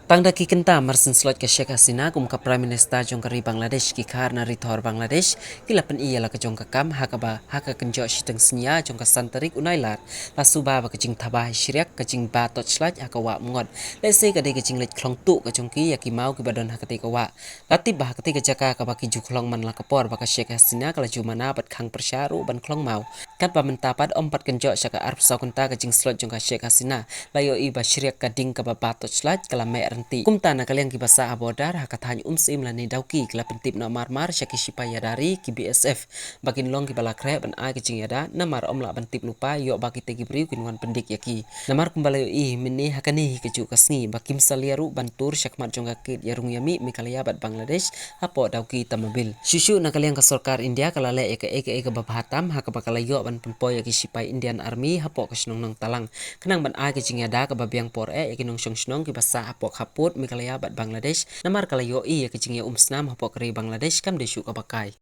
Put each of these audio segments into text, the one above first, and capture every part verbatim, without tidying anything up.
Tang da ki kynta mar syn slot ka Sheikh Hasina kum ka Prime Minister jong ka ri Bangladesh, ki kha na ri thor Bangladesh ki la pyni ïa la ka jong ka kam ha kaba ha ka kynjoh shiteng synñia jong ka san tarik u Nailar la suba ba ka jingthaba hi shriak ka jingba torchlight ha ka wah Umngot. Lehse ka dei ka jingleit khlong tuh ka jong ki ïa ki maw kiba don ha katei ka wah. La tip ba ha katei ka jaka kaba ki ju khlong man la ka por ba ka Sheikh Hasina ka la ju mana bad khang pyrshah ruh ban khlong maw. Katba mynta pat ym pat kynjoh sha ka arphew saw kynta ka jingslot jong ka Sheikh Hasina, la ïohi ba shriak ka ding kaba ba torchlight ka la meh rynti. Kumta na ka liang kiba sah ha border ha ka thaiñ Umsyiem lane Dawki ki la pyntip noh mar mar sha ki shipai ïada ri, ki B S F, ba kin long kiba la khreh ban ai ka jingïada namar ym lah ban tip lypa ïoh ba kitei ki briew kin wan pyndik ïa ki. Namar kumba la ïohi mynne ha kane hi kajuh ka sngi ba kim salia ruh ban tur shakhmat jong ka kit ïarung ïamih Meghalaya bad Bangladesh hapoh Dawki Tamabil. Shuh shuh na ka liang ka sorkar India ka la leh ïa kaei kaei kaba bha tam ha kaba ka la ïoh ban pynpoi ïa ki shipai Indian Army hapoh ka shnong Nongtalang khnang ban ai ka jingïada kaba biang por eh ïa ki nongshong shnong kiba sah hapoh khappud Meghalaya bad Bangladesh, namar ka la ïohi ïa ka jingïaumsnam hapoh ka ri Bangladesh kam dei shuh kaba kai.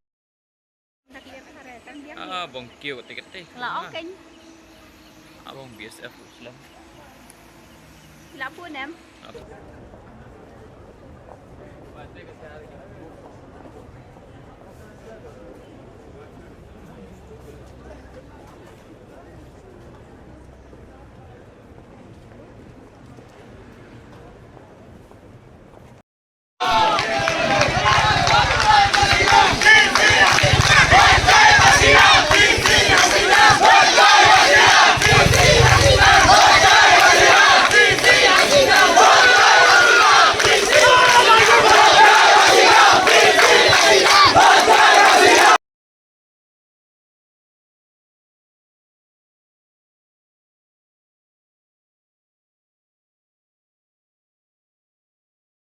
Ah, bong kiew kati kati. La ong keiñ. Ah, bong B S F Islam. La bun em.